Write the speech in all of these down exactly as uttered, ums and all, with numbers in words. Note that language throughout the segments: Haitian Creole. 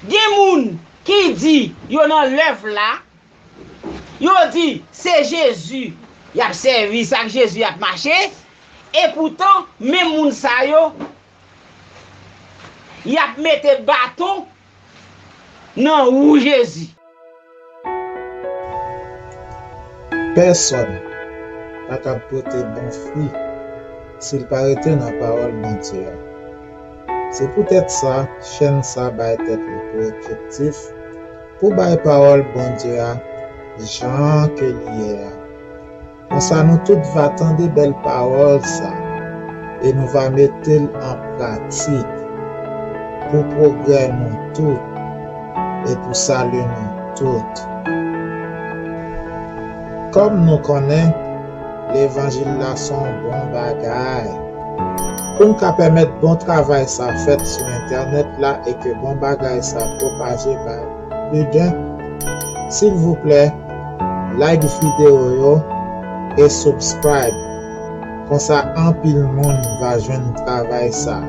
Gen moun ki di yo nan lèv la, yo di se Jezi y ap sèvi, se ak Jezi y ap mache, epoutan, menm moun sa yo, y ap mete baton nan wou Jezi. Pèsòn pa kab pote bon fwi si l pa rete nan pawòl Bondye a. Se poutèt sa, chèn sa bay tèt li pou objektif pou bay pawòl Bondye a jan ke li ye a. Konsa, nou tout va tande bèl pawòl sa e nou va mete l an pratik pou pwogrè nou tout e pou sali nou tout. Kòm nou konnen, levanjil la se yon bon bagay. Pou n ka pèmèt bon travay sa fèt sou entènèt la e ke bon bagay sa pwopaje bay pli de, silvouplè, like videyo yo e subscribe. Konsa, anpil moun va jwenn travay sa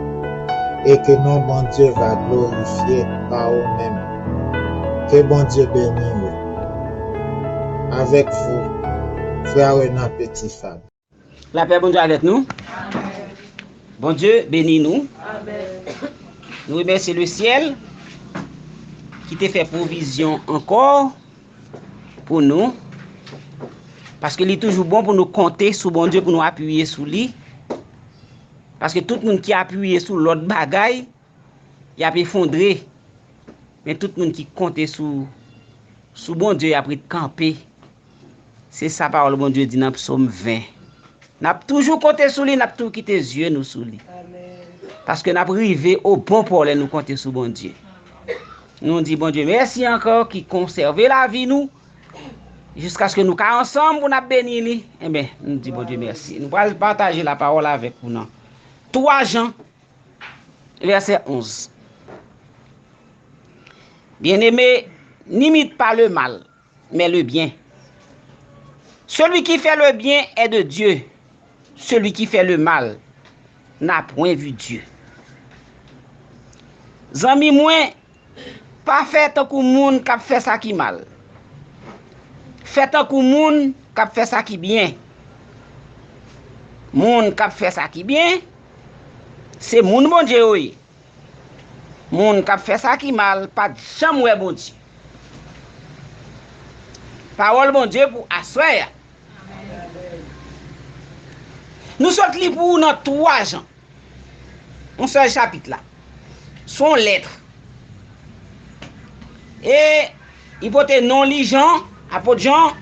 e ke non Bondye va glorifye pa ou menm. Ke Bondye beni ou. Avec vous, frère Renan Petit Fab. Lapè Bondye avèk nou. Bondye beni nou. Nou remèsye lesyèl ki te fè pwovizyon ankò pou nou. Paske li toujou bon pou nou konte sou Bondye, pou nou apiye sou li. Paske tout moun ki apiye sou lòt bagay, y ap efondre. Men tout moun ki konte sou, sou Bondye, y ap ret kanpe. Se sa pawòl Bondye di nan Psòm ven. N ap toujou konte sou li, n ap toujou kite zye nou sou li. Paske n ap rive o bon pò lè nou konte sou Bondye. Nou di Bondye mèsi ankò ki konsève lavi nou jiskaske nou ka ansanm pou n ap beni li. Enben, nou di Bondye mèsi. Nou pral pataje lapawòl avèk ou nan twa Jan, vèsè onz. Bien-aimés, n'imite pas le mal, mais le bien. Celui qui fait le bien est de Dieu. Celui qui fait le mal n'a point vu Dieu. Zanmi mwen, pa fè tankou moun k ap fè sa ki mal. Fè tankou moun k ap fè sa ki byen. Moun k ap fè sa ki byen, se moun Bondye yo ye. Moun k ap fè sa ki mal pa t janm wè Bondye. Pawòl Bondye pou aswè a. Nou sot li pou ou nan twa Jan. Yon sèl chapit la. Se yon lèt. E li pote non li Jan, apot Jan.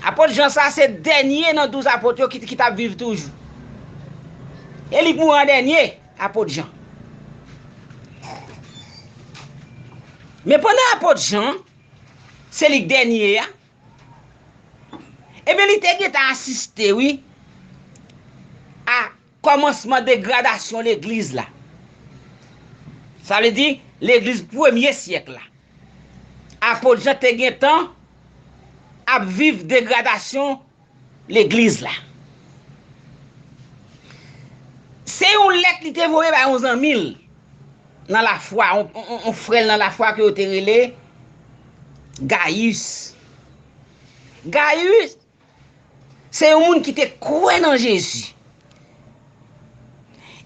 Apot Jan sa se dènye nan douz apot yo ki, ki t ap viv toujou. E li k mouri an dènye, apot Jan. Men pandan apot Jan, se li k dènye a, ebyen, li te gentan asiste, wi, a kòmansman degradasyon legliz la. Sa vle di, legliz premye syèk la. Apot Jan te gentan ap viv degradasyon legliz la. Se yon lèt li te voye bay yon zanmi l nan lafwa, yon, yon, yon frè l nan lafwa ke yo te rele Gayis. Gayis, se yon moun ki te kwè nan Jezi.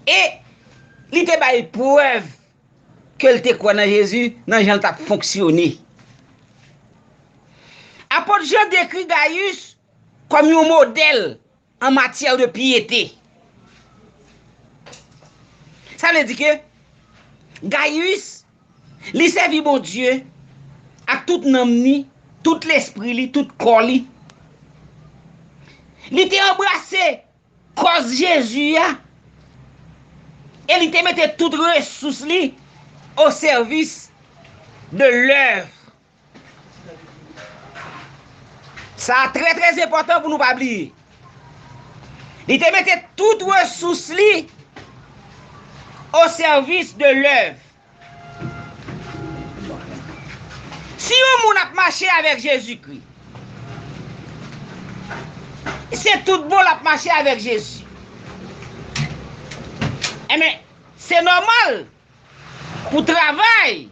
E li te bay prèv ke l te kwè nan Jezi nan jan l t ap fonksyone. Apot Jan dekri Gayis kòm yon modèl an matyè de pyete. Sa vle di ke Gayis, li sèvi Bondye ak tout nanm ni, tout lespri li, tout kò li. Li te anbrase kòz Jezi a e li te mete tout resous li o sèvis de lèv. Sa a trè, trè enpòtan pou nou pa bliye. Li te mete tout resous li o sèvis de lèv. Si yon moun ap mache avèk Jezikri, se tout bon l ap mache avèk Jezi. Enben, se nòmal pou travay.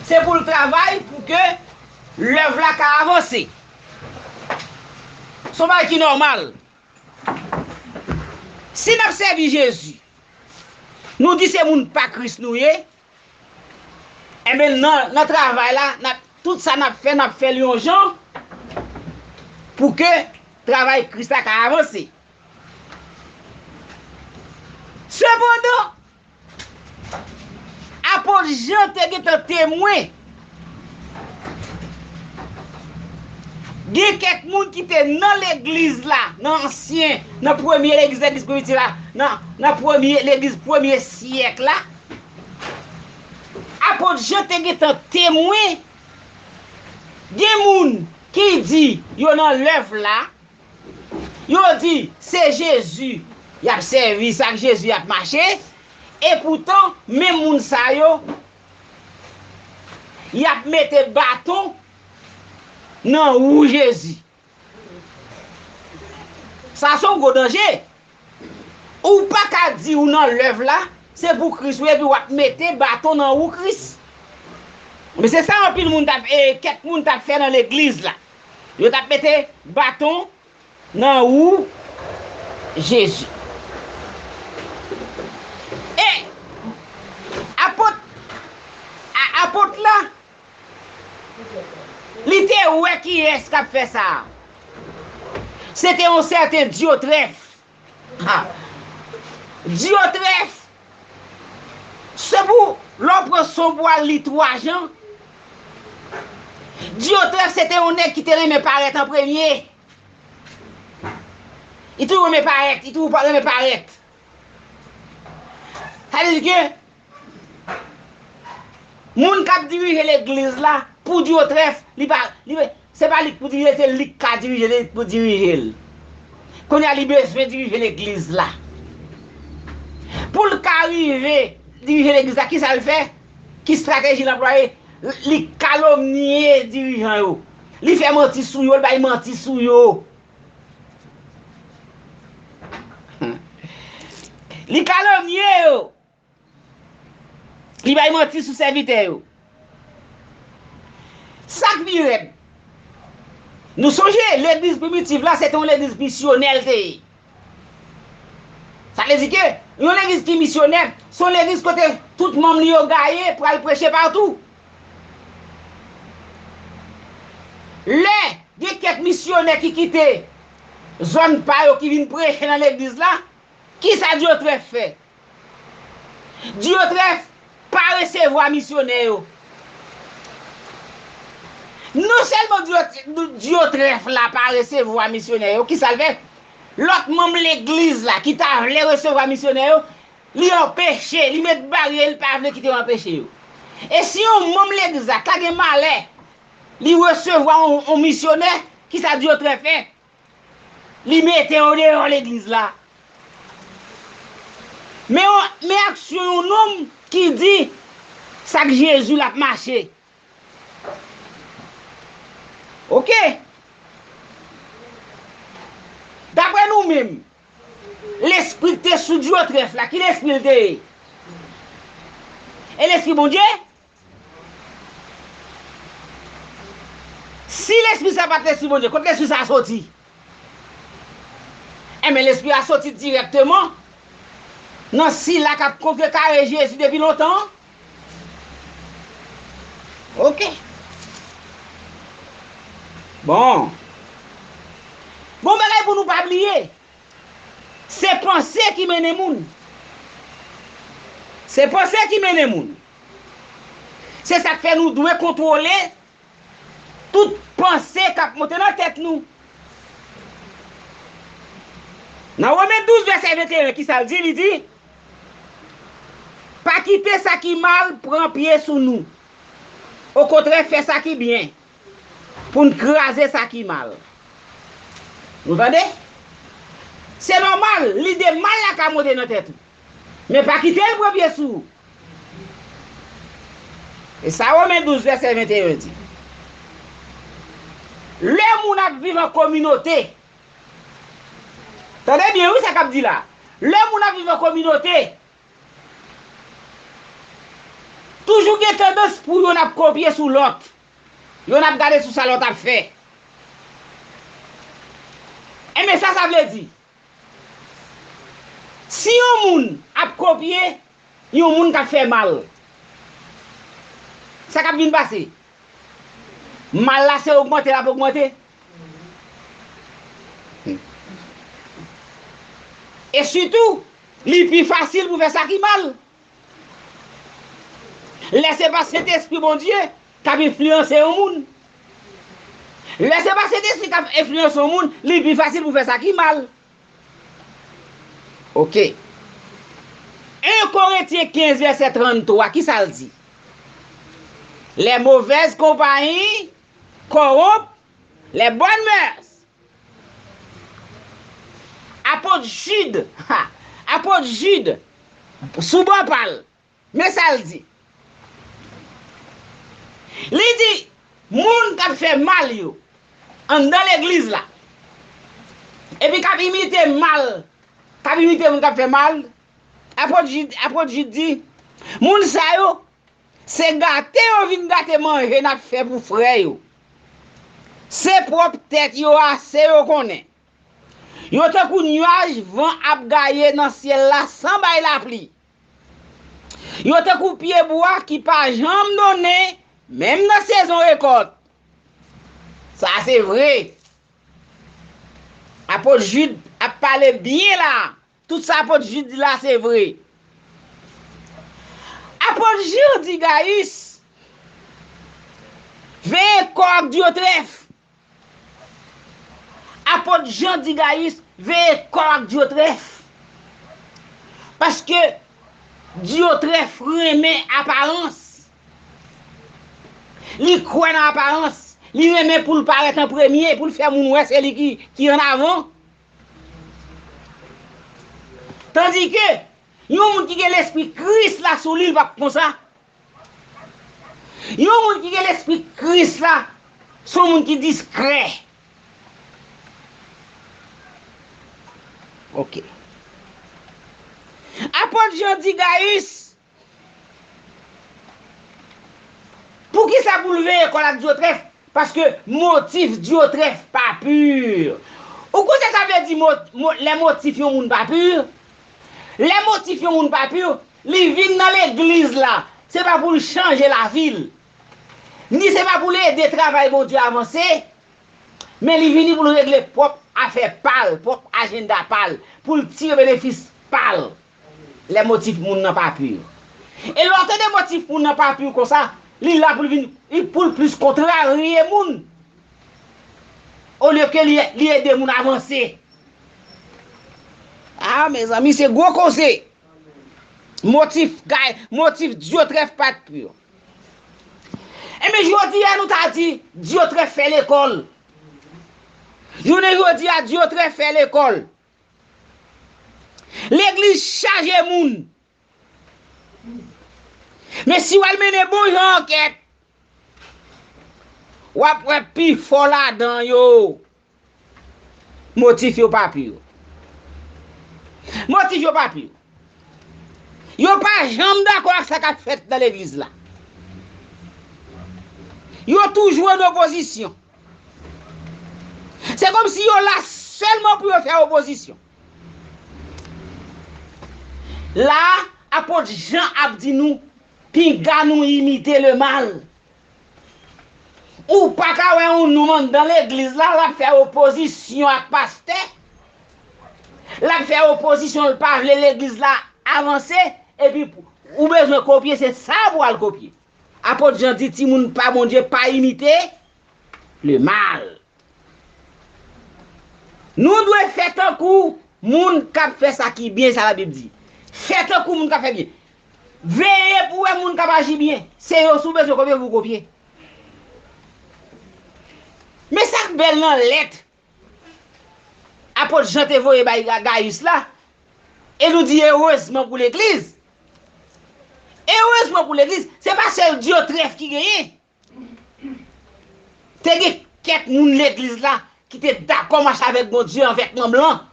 Se pou l travay pou ke lèv la ka avanse. Se yon bagay ki nòmal. Si n ap sèvi Jezi, nou di se moun pa Kris nou ye, enben, nan, nan travay la, n ap, tout sa n ap fè, n ap fè l yon jan pou ke travay Kris la ka avanse. Sepandan, Apot Jan te gentan temwen. Gen kèk moun ki te nan legliz la, nan ansyen, nan premye legliz, legliz primitif la, nan, nan premye legliz premye syèk la. Apot Jan te gentan temwen. Gen moun ki di yo nan lèv la, yo di se Jezi y ap sèvi, se ak Jezi y ap mache, epoutan, menm moun sa yo, y ap mete baton nan wou Jezi. Sa se yon gwo danje. Ou pa ka di ou nan lèv la, se pou Kris ou ye, epi w ap mete baton nan wou Kris. Men se sa anpil moun t ap, e, kèk moun t ap fè nan legliz la. Yo t ap mete baton nan wou Jezi. E apot, a, apot la, li te wè kiyès k ap fè sa. Se te yon sèten Dyotrèf. Ha! Dyotrèf, se pou lè w pran son pou w al li twa Jan. Dyotrèf, se te yon nèg ki te renmen parèt an premye. Li toujou renmen parèt, li toujou pa renmen parèt. Sa vle di ke moun k ap dirije legliz la, pou Dyotrèf, li pa, li, se pa li k pou dirije, se li k ka dirije, li pou dirije l. Kounye a, li bezwen dirije legliz la. Pou l ka rive dirije legliz la, ki sa l fè? Ki estrateji l anplwaye? Li kalomnye dirijan yo. Li fè manti sou yo, li bay manti sou yo. Li kalomnye yo. Li bay manti sou sèvitè yo. Sa k pi rèd, nou sonje, legliz primitif la, se te yon legliz misyonè l te ye. Sa vle di ke yon legliz ki misyonè, se yon legliz kote tout manm li yo gaye, pral preche patou. Lè gen kèk misyonè ki kite zòn pa yo, ki vin preche nan legliz la, ki sa Dyotrèf fè? Dyotrèf pa resevwa misyonè yo. Non sèlman Dyo-, Dyotrèf la pa resevwa misyonè yo, ki sa l fè? Lòt manm legliz la ki ta vle resevwa misyonè yo, li anpeche, li met baryè, li pa vle kite yo anpeche yo. E si yon manm legliz la ta gen malè, li resevwa yon, yon misyonè, ki sa Dyotrèf fè? Li mete yo deyò legliz la. Men, men aksyon yon nonm ki di se ak Jezi l ap mache. Oke. Daprè nou menm, lespri k te sou Dyotrèf la, ki lespri l te ye? E lespri Bondye? Si lespri sa pa t lespri Bondye, kot lespri sa soti? Enben, lespri a soti dirèkteman nan sila k ap kontrekare Jezi depi lontan an. Oke. Bon. Bon bagay pou nou pa bliye. Se panse ki mennen moun. Se panse ki mennen moun. Se sa k fè nou dwe kontwole tout panse k ap monte nan tèt nou. Nan Women douz, vèsè venteyen, ki sa l di? Li di, pa kite sa ki mal pran pye sou nou. Okontrè, fè sa ki byen pou n kraze sa ki mal. Nou tande? Se nòmal, lide mal la ka monte nan tèt ou. Men pa kite l pran pye sou ou. E sa Women douz, vèsè venteyen di. Lè moun ap viv an kominote, tande byen, wi, sa k ap di la. Lè moun ap viv an kominote, Toujou gen tandans pou youn ap kopye sou lòt. Youn ap gade sou sa lòt ap fè. Enben, sa sa vle di? Si yon moun ap kopye yon moun k ap fè mal, sa k ap vin pase? Mal la se ogmante l ap ogmante. E sitou, li pi fasil pou fè sa ki mal. Lè se pa Sentespri Bondye k ap enfliyanse yon moun. Lè se pa Sentespri k ap enfliyanse yon moun, li pi fasil pou fè sa ki mal. Ok. En Korentyen kenz vèsè tranntwa, ki sa l di? Les mauvaises compagnies corrompent les bonnes mœurs. Apot Jid, ha, apot Jid, sou bò pa l, men sa l di. Li di, moun k ap fè mal yo anndan legliz la, epi k ap imite mal, k ap imite moun k ap fè mal, apot Jid, apot Jid di, moun sa yo, se gate yo vin gate manje n ap fè pou frè yo. Se pwòp tèt yo ase yo konnen. Yo tankou nyaj van ap gaye nan syèl la san bay lapli. Yo tankou pyebwa ki pa janm donnen, menm nan sezon rekòt. Sa se vre. Apot Jid ap pale byen la. Tout sa apot Jid di la se vre. Apot Jan di Gayis, veye kò ak Dyotrèf. Apot Jan di Gayis, veye kò ak Dyotrèf. Paske Dyotrèf renmen aparans. Li kwè nan aparans. Li renmen pou l parèt an premye, pou l fè moun wè se li ki, ki an avan. Tandike, yon moun ki gen lespri Kris la sou li, l p ap konsa. Yon moun ki gen lespri Kris la, se yon moun ki diskrè. Ok. Apot Jan di Gayis, poukisa pou l veye kò l ak Dyotrèf? Paske motif Dyotrèf pa pi. Ou konnen sa vle di mo, mo, lè motif yon moun pa pi? Lè motif yon moun pa pi, li vin nan legliz la, se pa pou l chanje lavi l, ni se pa pou l ede travay Bondye avanse, men li vini pou l regle pwòp afè pa l, pwòp ajanda pa l, pou l tire benefis pa l. Lè motif moun nan pa pi. E lè w tande motif moun nan pa pi konsa, li la pou l vin, li pou l plis kontrarye moun. Olye ke li, li ede moun avanse. Ah, mezanmi, se gwo koze. Motif, gay, motif Dyotrèf pa t pi. Enben, jodi a, nou ta di, Dyotrèf fè lekòl. Jounen jodi a, Dyotrèf fè lekòl. Legliz chaje moun. Men si w al mennen bon jan ankèt, w ap wè pifò ladan yo, motif yo pa pi. Motif yo pa pi. Yo pa janm dakò ak sa k ap fèt nan legliz la. Yo toujou an opozisyon. Se kòmsi yo la sèlman pou yo fè opozisyon. La, apot Jan ap di nou, pinga nou imite lemal. Ou pa ka wè yon nonm anndan legliz la, l ap fè opozisyon ak pastè. L ap fè opozisyon, l pa vle legliz la avanse, epi ou bezwen kopye, se sa pou al kopye. Apot Jan di, timoun pa Bondye, pa imite lemal. Nou dwe fè tankou moun k ap fè sa ki byen, sa Labib di. Fè tankou moun k ap fè byen. Veye pou wè moun k ap aji byen. Se yo si w bezwen kopye pou w kopye. Men sa k bèl nan lèt apot Jan te voye bay Ga-, Gayis la, e nou di erezman pou legliz. Erezman pou legliz, se pa sèl Dyotrèf ki genyen. Te gen kèk moun legliz la ki te dakò mache avèk Bondye, avèk manm lan,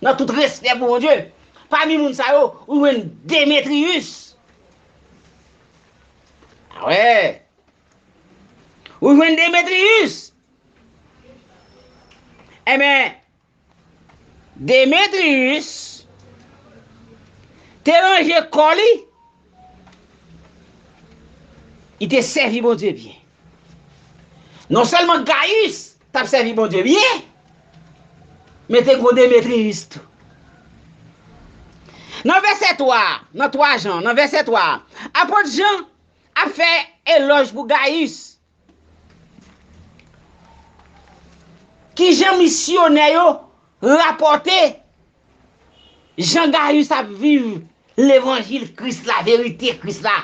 nan tout respè pou Bondye. Pami moun sa yo, ou jwenn Demetriyis. A wè. Ou jwenn Demetriyis. Enben, Demetriyis te ranje kò li, li te sèvi Bondye byen. Non sèlman Gayis t ap sèvi Bondye byen, men te gen Demetriyis tou. Nan vèsè twa, nan twa Jan, nan vèsè twa, apot Jan ap fè elòj pou Gayis. Kijan misyonè yo rapòte jan Gayis ap viv levanjil Kris la, verite Kris la?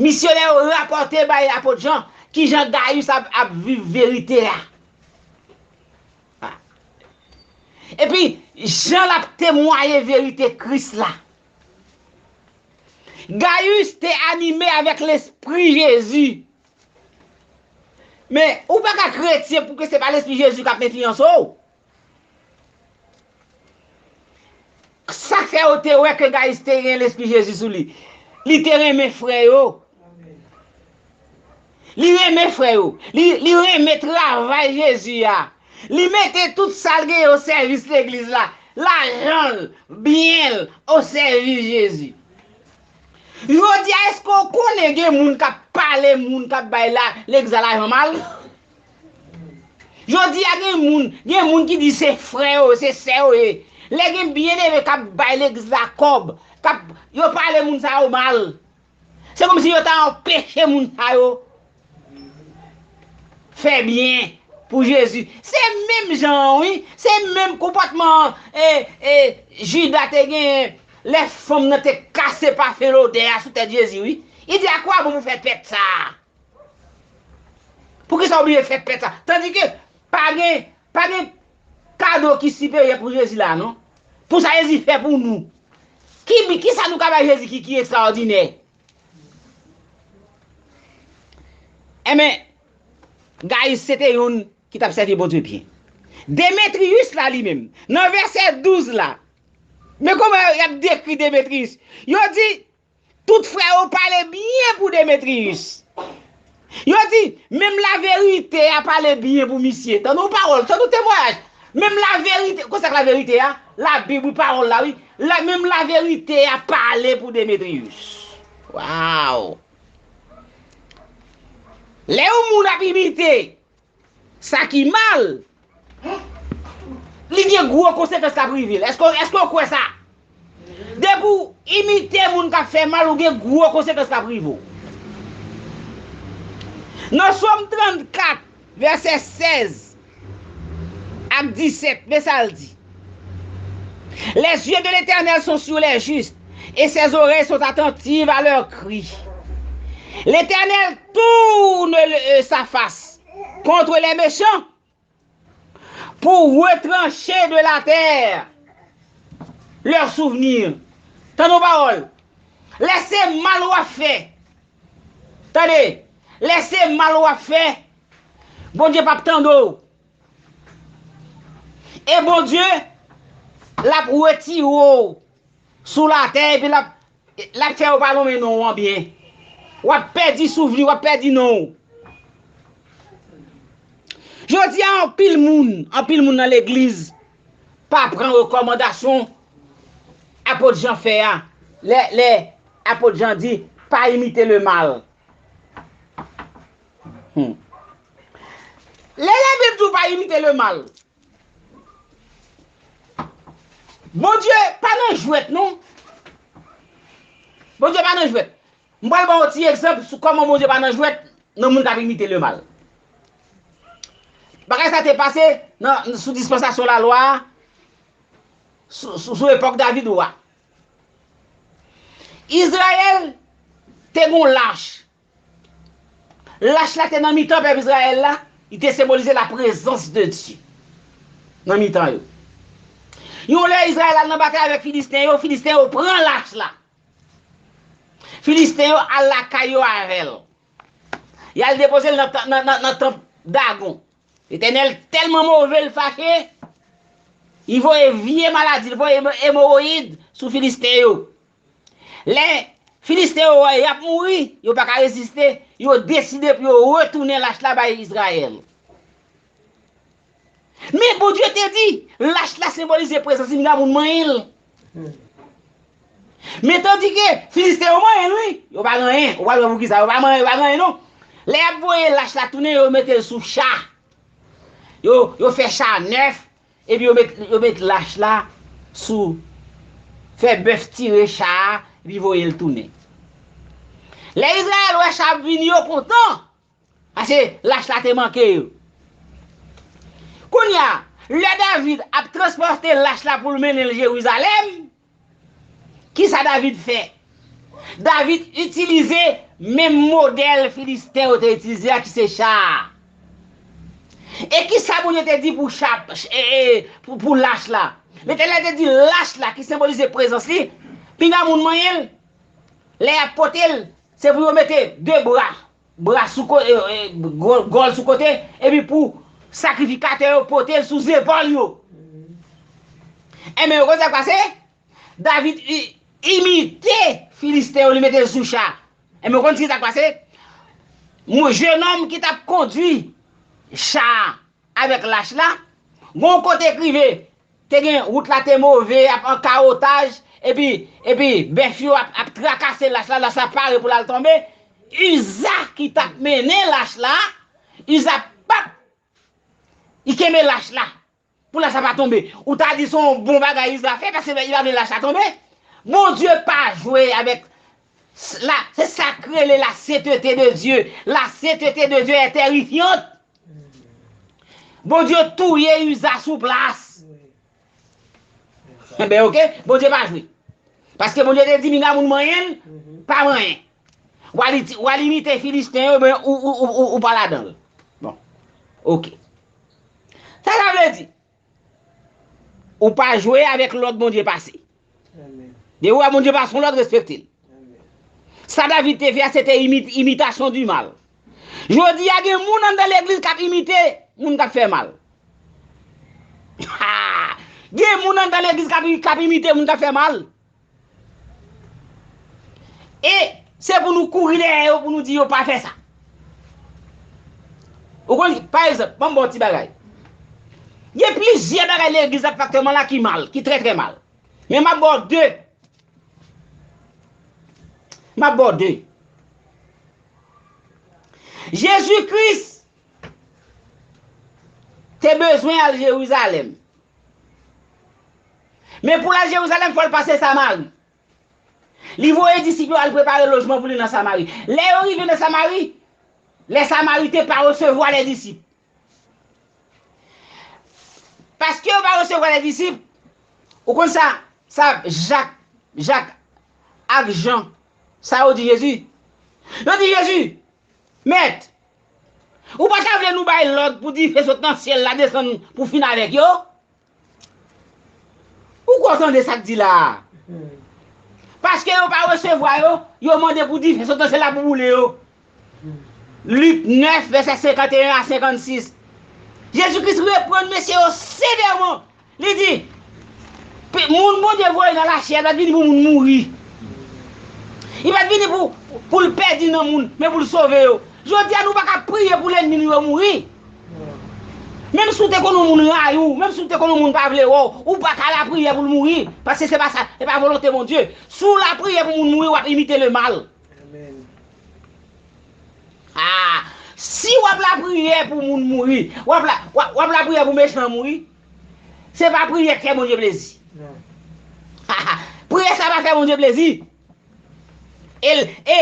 Misyonè yo rapòte bay apot Jan kijan Gayis ap, ap viv verite a. Epi, jan l ap temwaye verite Kris la. Gayis te anime avèk lespri Jezi. Men, ou pa ka kretyen pou ke se pa lespri Jezi k ap enfliyanse w. Sa k fè yo te wè ke Gayis te gen lespri Jezi sou li. Li te renmen frè yo. Li renmen frè yo. Li, li renmen travay Jezi a. Li mete tout sa l genyen o sèvis legliz la. Lajan l, byen l, o sèvis Jezi. Jodi a, èske w konnen gen moun k ap pale moun k ap bay la, legliz la lajan mal? Jodi a, gen moun, gen moun ki di se frè yo, se sè yo ye. Lè gen byeneme k ap bay legliz la kòb, k ap, yo pale moun sa yo mal. Se kòmsi yo ta anpeche moun sa yo fè byen pou Jezi. Se menm jan an, wi. Se menm konpòtman an, e, e, Jida te genyen lè fanm nan te kase pafen lodè a sou tèt Jezi, wi. Li di, "A kwa bon pou fè pèt sa a? Poukisa w oblije fè pèt sa a?" Tandike pa gen, pa gen kado ki siperyè pou Jezi la, non. Pou sa Jezi fè pou nou. Ki, kisa nou ka bay Jezi ki, ki ekstraòdinè? Enben, Gayis se te youn ki t ap sèvi Bondye byen. Demetriyis la li menm, nan vèsè douz la, men kòman y ap dekri Demetriyis? Yo di, tout frè yo pale byen pou Demetriyis. Yo di, menm laverite a pale byen pou misye. Tande yon pawòl, tande yon temwayaj. Menm laverite, konsa k laverite a, Labib, wi, pawòl la, wi. La, menm laverite a pale pou Demetriyis. Waw! Lè yon moun ap imite sa ki mal, li gen gwo konsekans k ap rive l. Èske, èske w kwè sa? Depi w imite moun k ap fè mal, ou gen gwo konsekans k ap rive w. Nan Sòm trannkat, vèsè sèz ak disèt, men sa l di. Les yeux de l'Éternel sont sur les justes, et ses oreilles sont attentives à leurs cris. L'Éternel tourne le- euh, sa face contre les méchants pour retrancher de la terre leurs souvenirs. Tande yon pawòl. Lè se mal w ap fè, tande, lè se mal w ap fè, Bondye p ap tande w. E Bondye, l ap retire w sou latè, epi l ap, l ap fè yo pa nonmen non w an byen. W ap pèdi souvni, w ap pèdi non w. Jodi a, anpil moun, anpil moun nan legliz pa pran rekòmandasyon apot Jan fè a. Lè, lè apot Jan di, pa imite le mal. Hmm. Lè Labib di w pa imite le mal, Bondye pa nan jwèt, non. Bondye pa nan jwèt. M pral ba w yon ti egzanp sou kòman Bondye pa nan jwèt nan moun k ap imite le mal. Bagay sa te pase nan, sou dispansasyon lalwa a, sou, sou, sou epòk David wa. Izrayèl te gen yon lach. Lach la te nan mitan pèp Izrayèl la, li te senbolize laprezans de Dye nan mitan yo. Yon lè Izrayèl al nan batay avèk Filisten yo, Filisten yo pran lach la. Filisten yo al lakay yo avè l. Y al depoze l nan, nan, nan, nan tanp Dagon. Letènèl tèlman move, l fache, li voye vye maladi, li voye emo- emowoyid sou Filisten yo. Lè Filisten yo wè y ap mouri, yo pa ka reziste, yo deside pou yo retounen lach la bay Izrayèl. Men Bondye te di, lach la senbolize prezans li, m gen moun manyen l. Men tandike Filisten yo manyen l, wi, yo pa gen anyen, ou pral wè poukisa, yo pa manyen, yo pa gen anyen non. Lè y ap voye lach la tounen, yo mete l sou cha. Yo, yo fè cha nèf, epi yo met, yo met lach la sou, fè bèf tire cha a, epi voye l tounen. Lè Izrayèl wè cha ap vini, yo kontan, paske lach la te manke yo. Kounye a, lè David ap transpòte lach la pou l mennen l Jerizalèm, kisa David fè? David itilize menm modèl Filisten yo te itilize a, ki se cha a. E kisa Bondye te di pou cha, e, e, pou, pou lach la? Letènèl te di lach la, ki senbolize prezans li, pinga moun manyen l, lè y ap pote l, se pou yo mete de bra, bra sou ko-, e, e, gò-, gòl sou kote, epi pou sakrifikatè yo pote l sou zepòl yo. Enben, ou konn sa k pase? David i-, imite Filisten yo, li mete l sou cha. Enben, ou konn ki sa k pase? Yon jennonm ki t ap kondwi cha a avèk lach la, gon kote k rive, te gen, wout la te move, ap an kawotaj, epi, epi bèf yo ap, ap trakase lach la, lach la pare pou l al tonbe. Iza ki t ap mennen lach la, Iza p ap, li kenbe lach la pou lach la pa tonbe. Ou ta di se yon bon bagay Iza fè, paske li pa vle lach la tonbe. Bondye pa jwe avèk s-, la, se sa k rele la sainteté de Dieu. La sainteté de Dieu est terrifiante. Bondye touye Iza sou plas. Enben, oke, Bondye pa jwe. Paske Bondye te di, pinga moun manyen l, pa manyen. W al iti-, w al imite Filisten yo, men ou, ou, ou, ou, ou pa ladan l. Bon, oke. Sa sa vle di? Ou pa jwe avèk lòd Bondye pase. Depi w wè Bondye pase yon lòd, respekte l. Sa David te fè a, se te imi-, imitasyon di mal. Jodi a, gen moun anndan legliz k ap imite moun k ap fè mal. Ha! Gen moun anndan legliz k ap, k ap imite moun k ap fè mal. E se pou nou kouri dèyè yo, pou nou di yo pa fè sa. Ou konn, pa egzanp, ban m ba w ti bagay. Gen plizyè bagay legliz ap fè aktyèlman la ki mal, ki trè, trè mal. Men m ap ba w de. M ap ba w de. Jezi Kris te bezwen al Jerizalèm. Men pou l al Jerizalèm, fò l pase Samari. Li voye disip yo al prepare lojman pou li nan Samari. Lè yo rive nan Samari, lè Samariten pa resevwa lè disip. Paske yo pa resevwa lè disip, ou konn sa, sa Jak, Jak ak Jan, sa yo di Jezi? Yo di Jezi, Mèt, ou pa ta vle nou bay lòd pou dife sot nan syèl la desann pou fini avèk yo? Ou kwè w tande sa k di la a? Paske yo pa resevwa yo, yo mande pou dife sot nan syèl la pou boule yo. Lik nèf, vèsè senkanteyen a senkannsis. Jezi Kris reprann mesye yo sevèman. Li di, pe-, moun Bondye voye nan lachè, li pa t vini pou moun mouri. Li pa t vini pou, pou l pèdi nan moun, men pou l sove yo. Jodi a, nou pa ka priye pou lènmi nou yo mouri. Menm si w te konn yon moun rayi w, menm si w te konn yon moun pa vle wè w, ou pa ka lapriyè pou l mouri, paske se pa sa, se pa volonte Bondye. Si w lapriyè pou moun mouri, w ap imite le mal. Amèn. Ah, si w ap lapriyè pou moun mouri, w ap la, w ap, w ap lapriyè pou mechan mouri, se pa priyè k fè Bondye plezi. Non. Priyè sa pa fè Bondye plezi. E, e,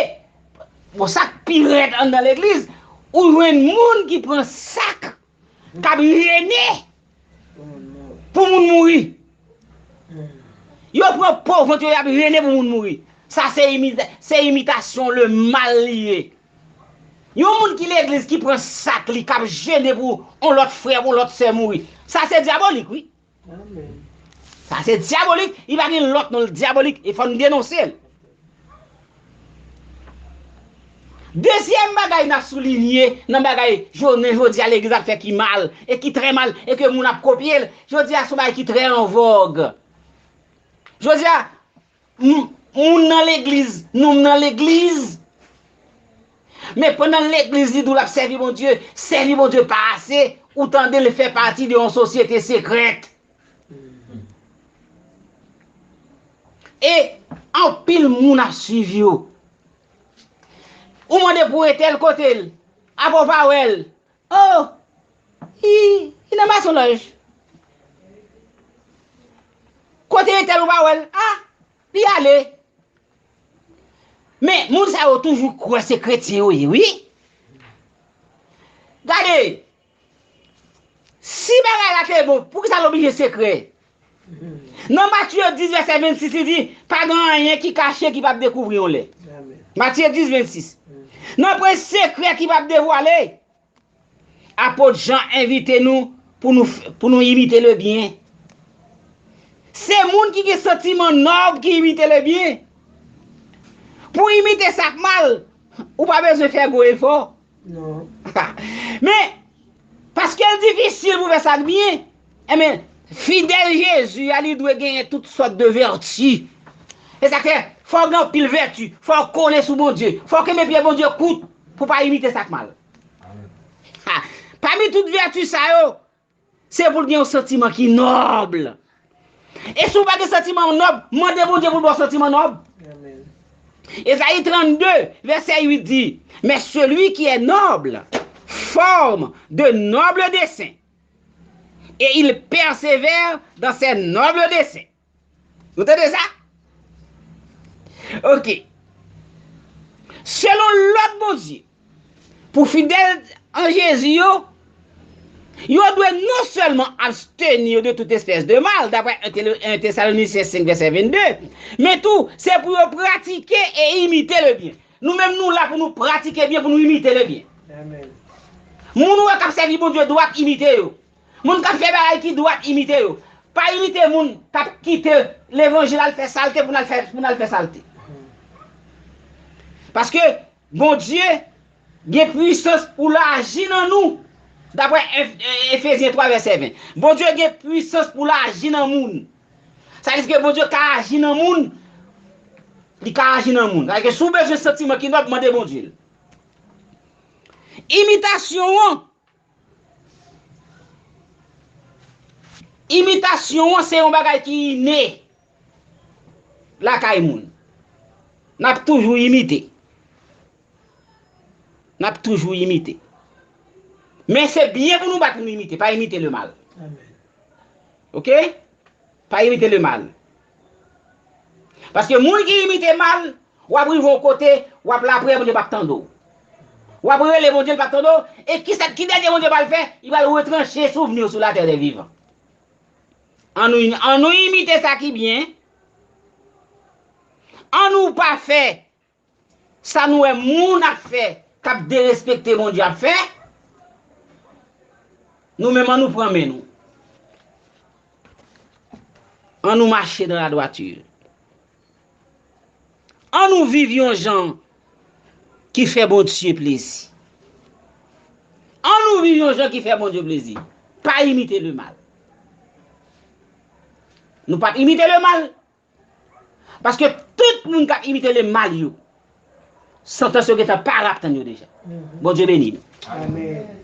bon, sa k pi rèd anndan legliz, ou jwenn moun ki pran sak k ap jene pou moun mouri. Yo pran po vant yo, y ap jene pou moun mouri. Sa se imita-, se imitasyon le mal li ye. Yon moun ki legliz ki pran sak li, k ap jene pou yon lòt frè, pou yon lòt sè mouri. Sa se dyabolik, wi. Amèn. Sa se dyabolik, li pa gen lòt non, l dyabolik, e fò n denonse l. Dezyèm bagay n ap soulinye nan bagay jounen jodi a legliz ap fè ki mal, e ki trè mal, e ke moun ap kopye l, jodi a se yon bagay ki trè an vòg. Jodi a, m-, moun nan legliz, nonm nan legliz. Men pandan legliz li di w l ap sèvi Bondye, sèvi Bondye pa ase, ou tande l fè pati de yon sosyete sekrèt. E anpil moun ap swiv yo. Ou mande pou entèl kote l, apa w pa wè l. Oh, li, li nan masonlòj. Kote entèl ou pa wè l? Ah, li ale. Men, moun sa yo toujou kwè se kretyen yo ye, wi. Gade, si bagay la te bon, poukisa l oblije sekrè? Nan Matye dis, vèsè vennsis, li di, pa gen anyen ki kache ki p ap dekouvri yon lè. Matye dis, vennsis. Nan pwen sekrè ki p ap devwale. Apot Jan envite nou pou nou f- pou nou imite le byen. Se moun ki gen santiman nòb ki imite le byen. Pou imite sa k mal, ou pa bezwen fè gwo efò. Non. Men, paske l difisil pou fè sa k byen, enben, fidèl Jezi a, li dwe genyen tout sòt de vèti. E sa k fè, fò w gen anpil vèti, fò w kole sou Bondye, fò w kenbe pye Bondye kout pou w pa imite sa k mal. Ha! Pami tout vèti sa yo, se pou l gen yon santiman ki nòb. E si w pa gen santiman nòb, mande Bondye pou l ba w santiman nòb. Ezayi trannde, vèsè uit di, mais celui qui est noble forme de nobles desseins, et il persévère dans ses nobles desseins. Ou tande sa? Ok. Selon lòd Bondye, pou fidèl an Jezi yo, yo dwe non sèlman abstenir de tout espèce de mal, daprè en Te- en Tesalonisyen senk, vèsè vennde, men tou, se pou yo pratike e imite le byen. Nou menm, nou la pou nou pratike byen, pou nou imite le byen. Moun ou wè k ap sèvi Bondye dwat, imite yo. Moun k ap fè bagay ki dwat, imite yo. Pa imite moun k ap kite levanjil al fè salte pou n al fè, pou n al fè salte. Paske Bondye gen pwisans pou l aji nan nou. Daprè Ef- Efezyen twa, vèsè ven. Bondye gen pwisans pou l aji nan moun. Sa vle di ke Bondye ka aji nan moun. Li ka aji nan moun. Sa vle di ke si w bezwen santiman ki nòb, mande Bondye l. Imitasyon an, imitasyon an se yon bagay ki ine lakay moun. N ap toujou imite. N ap toujou imite. Men se byen pou nou bat pou nou imite, pa imite le mal. Ok? Pa imite le mal. Paske moun ki imite mal, w ap rive yon kote, w ap lapriyè, Bondye p ap tande w. W ap rele Bondye, l p ap tande w. E kisa, ki dènye Bondye pral fè? Li pral retranche souvni w sou latè dè vivan. Ann nou, ann nou imite sa ki byen. Ann nou pa fè sa nou wè moun ap fè k ap derespekte Bondye ap fè. Nou menm, ann nou pran men nou. Ann nou mache dans la droiture. Ann nou viv yon jan ki fè Bondye plezi. Ann nou viv yon jan ki fè Bondye plezi. Pa imite le mal. Nou p ap imite le mal. Paske tout moun k ap imite le mal yo, santans yo gentan pare ap tann yo deja. Bondye beni nou.